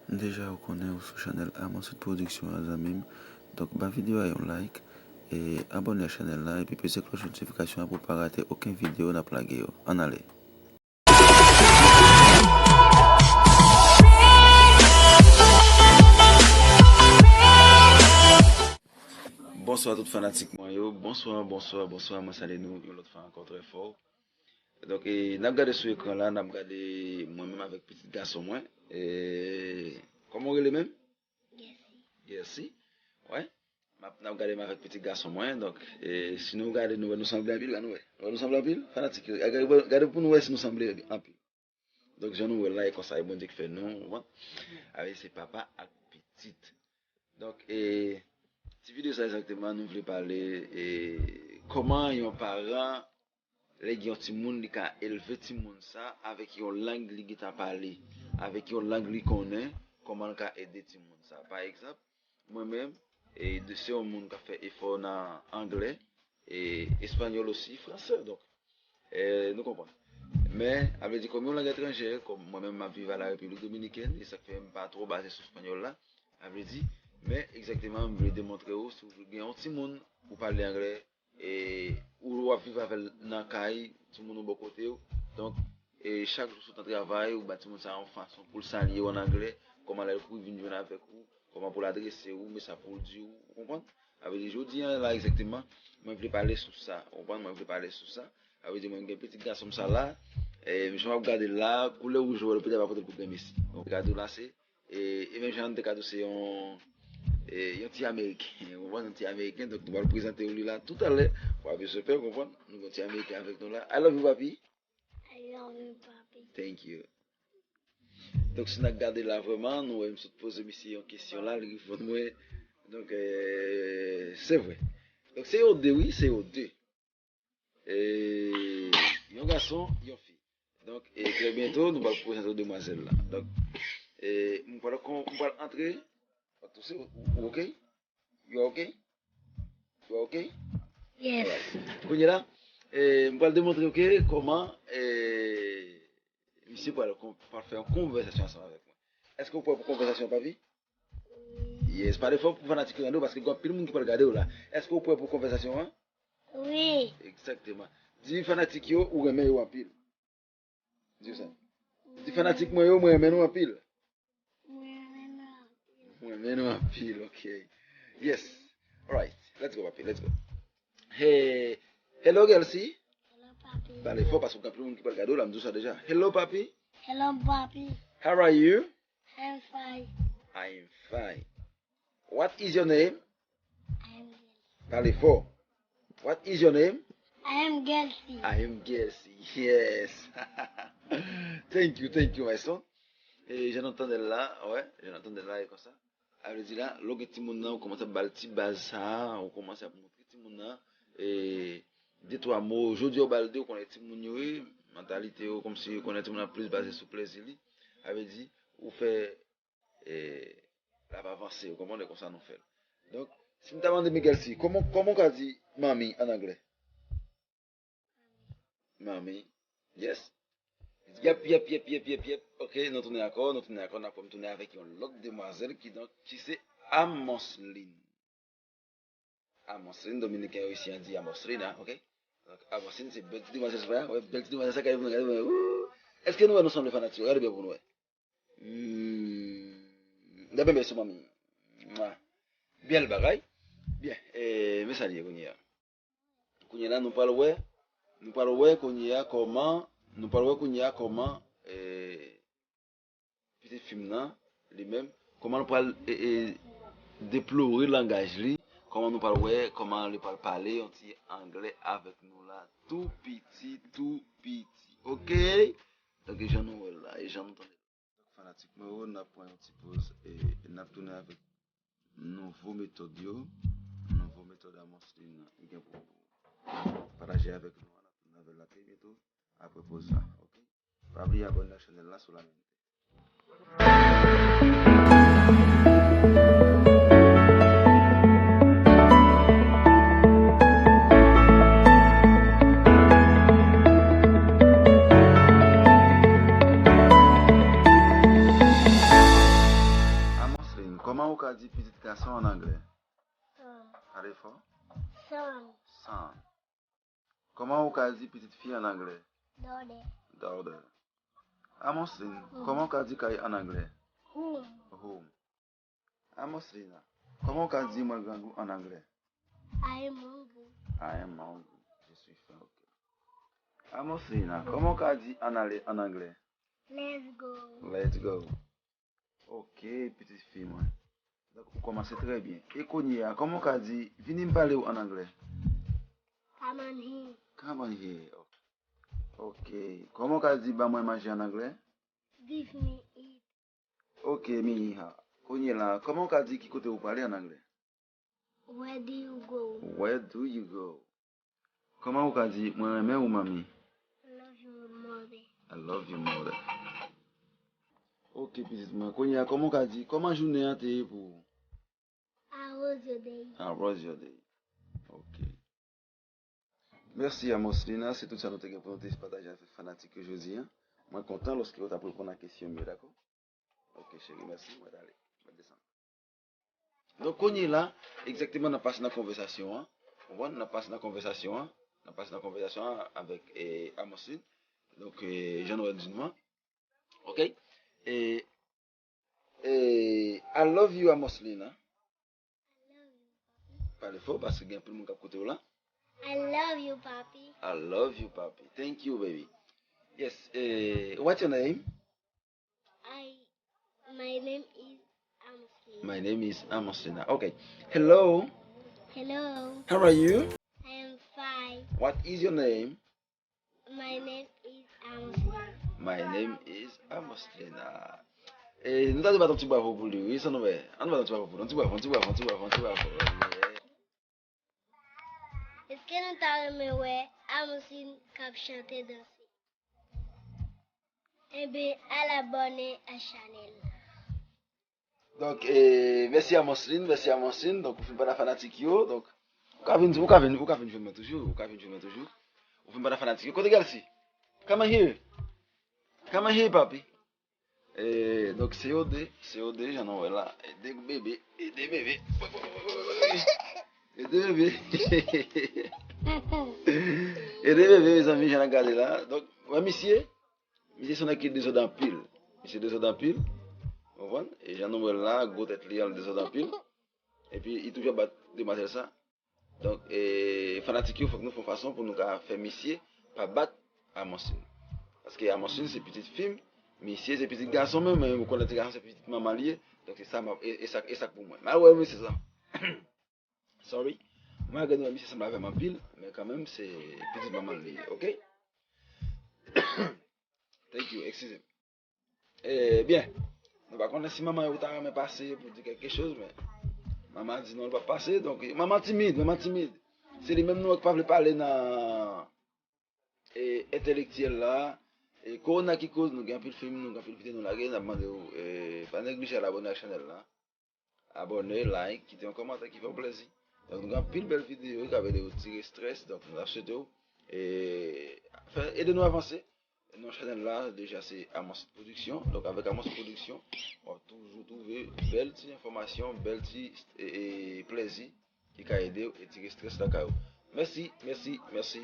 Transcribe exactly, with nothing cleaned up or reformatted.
Deja ou konnen ou sou chanèl Amonsline Production an, zanmi m. Donk, ba videyo a yon like, e abòne a chanèl la, epi peze klòch notifikasyon an pou w pa rate okenn videyo n ap lage yo. Ann ale! Bonswa tout fanatik mwen yo. Bonswa, bonswa, bonswa. Mwen salye nou yon lòt fwa ankò trè fò. Donk, e, n ap gade sou ekran la, n ap gade mwen menm avèk pitit gason mwen. E, kòman w rele menm? Gercy. Gercy? Wè. M ap, n ap gade m avèk pitit gason mwen. Donk, e, si nou gade, nou wè nou sanble anpil la, nou wè. Nou wè nou sanble anpil? Fanatik yo, gade, gade pou nou wè si nou sanble anpil. Donk, jan nou wè l la, e konsa, e Bondye k fè nou, ou konprann? Avè se papa ak pitit. Donk, e, ti videyo sa egzakteman, nou vle pale, e, kòman yon paran, lè gen yon timoun, li ka elve timoun sa avèk yon lang li gentan pale, avèk yon lang li konnen, kòman l ka ede timoun sa. Pa egzanp, mwen menm, e, de, se yon moun k ap fè efò nan anglè, e, espanyòl osi, fransè, donk, e, nou konprann. Men, a vle di, kòm yon lang etranjè, kòm mwen menm m ap viv a la Repiblik Dominikèn, e sa k fè m pa twò baze sou espanyòl la, a vle di, men egzakteman, m vle demontre w, si w gen yon timoun, ou pale anglè, e, ou w ap viv avè l nan kay, timoun ou bò kote w. Donk, e, chak jou sot nan travay, ou ba timoun sa yon fason pou l salye w an anglè, kòman lè l kouri vin jwenn avèk ou, kòman pou l adrese w, men sa pou l di w, ou konprann? Sa vle di, jodi a la egzakteman, mwen vle pale sou sa, ou konprann? Mwen vle pale sou sa. Sa vle di, mwen gen pitit gason m sa la, e, jan w ap gade l la, koulè wouj ou wè l, petèt pa pote l pou granmesi. Donk, gade w la, se E, e menm jan n te ka di w se yon, e, yon ti Ameriken, ou konprann, yon ti Ameriken, donk nou pral prezante w li la toutalè, w ap vin sou pè, ou konprann, nou gen yon ti Ameriken avèk nou la. I love you, papi. I love you, papi. Thank you. Donk, si n ap gade la vrèman, nou wè m sot poze misye yon kesyon la, li reponn mwen. Donk, e, se vre. Donk, se yo de, wi, se yo de. E, yon gason, yon fi. Donk, e, trè byento, nou pral prezante w demwazèl la. Donk, e, m pral kon-, m pral antre. Ou, ou, ou oke? You are okay? You are okay? Yes. Alright. Kounye la, e, m pral demontre w ke kòman, e, misye pral kon-, pral fè yon konvèsasyon ansanm avèk mwen. Èske w prè pou konvèsasyon, papi? Yes, pale fò pou fanatik yo tande w, paske gen anpil moun ki pral gade w la. Èske w prè pou konvèsasyon an? Wi. Egzakteman. Di fanatik yo ou renmen yo anpil. Di yo sa. Di fanatik mwen yo, mwen renmen nou anpil. Mwen renmen nou anpil. Mwen renmen nou anpil, ok. Yes. Alright, let's go, papi, let's go. Hey, hello, Kelsey. Hello, papi. Pale fò, paske gen anpil moun ki pral gade w la, m di w sa deja. Hello, papi. Hello, papi. How are you? I'm fine. I am fine. What is your name? I am Kelsey. Pale fò. What is your name? I am Kelsey. I am Kelsey. Yes. Thank you, thank you, my son. E jan nou tande l la, wè, jan nou tande l la, e konsa. Sa vle di la, lè w gen timoun nan, ou kòmanse ap ba l ti baz sa a, ou kòmanse ap montre timoun nan, e, de twa mo, jodi a w ba l de, ou konnen timoun yo ye, mantalite yo, kòmsi yo konnen timoun nan plis baze sou plezi li. Sa vle di, ou fè, e, l ap avanse, ou konprann, e konsa nou fè l. Donk, si m ta mande Miguel si, kòman, kòman w ka di mami ann anglè? Mami. Yes. Yep, yep, yep, yep, yep, yep. Ok, nou tounen akò, nou tounen akò, n ap tounen avèk yon lòt demwazèl ki, donk, ki se Amosline. Amosline, Dominiken yo isi an di Amosline, a, ok? Donk, Amosline, se bèl ti demwazèl sa, wè, bèl ti demwazèl sa, gade pou nou, gade pou nou. Wou! Èske nou wè nou sanble fanatik yo? Gade byen pou nou wè. Hmm. Gade byen sou manmi. Mwa. Bèl bagay. Byen, e, men sa l ye kounye a. Kounye a la, nou pral wè, nou pral wè kounye a kòman, nou pral wè kounye a kòman, e, pitit fi m nan, li menm, kòman l pral, e, e, deplore langaj li, kòman nou pral wè, kòman li pral pale yon ti anglè avèk nou la, tou piti, tou piti. Ok? Donk, e jan nou wè l la, e jan nou tande l. Donk, fanatik mwen yo, n ap pran yon ti poz, e n ap tounen avèk nouvo metòd yo, nouvo metòd Amosline gen pou pataje avèk nou an, n ap tounen avè l la trè byento apre poz la, ok? Pa bliye abòne ak chanèl la si w la menm. Kòman ou ka di pitit gason an anglè? Son. Pale fò. Son. Son. Kòman ou ka di pitit fi an anglè? Daughter. Daughter. Amoslin, kòman ou ka di kay an anglè? Home. Home. Amoslina, kòman ou ka di mwen grangou an anglè? I am hungry. I am hungry. Je suis faim, ok. Amoslina, kòman ou ka di ann ale an anglè? Let's go. Let's go. Ok, pitit fi mwen. Donk, ou kòmanse trè byen. E kounye a, kòman ou ka di, vini m pale w an anglè? Come on here. Come on here. Ok. Ok. Kòman ou ka di, ba mwen manje an anglè? Give me it. Ok, Miha. Kounye la, kòman ou ka di ki kote ou prale an anglè? Where do you go? Where do you go? Kòman ou ka di, mwen renmen ou, manmi? I love you, mother. I love you, mother. Ok, pitit mwen. Kounye a, kòman ou ka di, kòman jounen an te ye pou ou? How was your day? How was your day? Ok. Mèsi, Amoslina. Se tout sa nou te gen pou nou te pataje avèk fanatik yo jodi a. Mwen kontan lòske yo t ap reponn a kesyon m yo, dakò? Ok, cheri, mèsi. Mwen t ale. Mwen desann. Donk, kounye la, egzakteman, n ap pase nan konvèsasyon an. Ou konprann? N ap pase nan konvèsasyon an. N ap pase nan konvèsasyon an avèk, eh, Amoslin. Donk, eh, Jean Noël Dunman. Ok? E, e, I love you, Amoslina. Pale fò, paske gen anpil moun k ap koute w la. I love you, papi. I love you, papi. Thank you, baby. Yes, eh, what's your name? I, my name is Amoslina. My name is Amoslina. Okay. Hello. Hello. How are you? I am fine. What is your name? My name is Amoslina. My name is Amoslina. Eh, nou ta dwe bat yon ti bravo pou li, wi, sa nou wè. Ann bat yon ti bravo pou li, yon ti bravo, yon ti bravo, yon ti bravo, yon ti bravo, yon ti bravo. Yeah. Èske nou ta renmen wè Amoslin k ap chante, danse? Enben, al abòne a chanèl la. Donk, eh, mèsi Amoslin, mèsi Amoslin. Donk, ou fin pale a fanatik yo. Donk, ou ka vin, ou ka vin, ou ka vin jwenn mwen toujou, ou ka vin jwenn mwen toujou. Ou fin pale a fanatik yo. Kote Gèlsi? Come on here. Come on here, papi. Eh, donk, se yo de, se yo de, jan nou wè la. E de bebe, e de bebe. E de bebe. E de bebe, mezanmi, jan n ap gade la. Donk, wè misye, misye se yon nèg ki dezòd anpil. Misye dezòd anpil. Ou konprann? E jan nou wè l la, gwo tèt li an, l dezòd anpil. Epi, li toujou ap bat demwazèl sa. Donk, e, fanatik yo, fòk nou fè yon fason pou nou ka fè misye pa bat Amoslin. Paske Amoslin se pitit fi m, misye se pitit gason m, men ou konnen ti gason se pitit manman l ye. Donk, se sa m ap, e, e sa, e sa k pou mwen. Malgre misye sa. Sorry. Malgre nou wè misye sanble avè m anpil, men kanmenm se pitit manman l li ye, ok? Thank you, excuse me. Eh, byen, nou pa konnen si manman yo ta renmen pase pou di kèlke choz, men manman di non, li p ap pase. Donk, manman timid, manman timid. Se li menm nou wè k pa vle pale nan, eh, entèlektyèl la. E kowona ki koz nou gen anpil fim, nou gen anpil videyo nou lage, n ap mande w, eh, pa neglije al abòne ak chanèl la. Abòne, like, kite yon kòmantè ki fè w plezi. Donk, nou gen anpil bèl videyo k ap ede w tire estrès. Donk, nou ap swete w, e, fè, ede nou avanse. Non chanèl la, deja, se Amos Production. Donk, avèk Amos Production, w ap toujou twouve bèl ti enfòmasyon, bèl ti, e, e, plezi ki ka ede w e tire estrès lakay ou. Mèsi, mèsi, mèsi.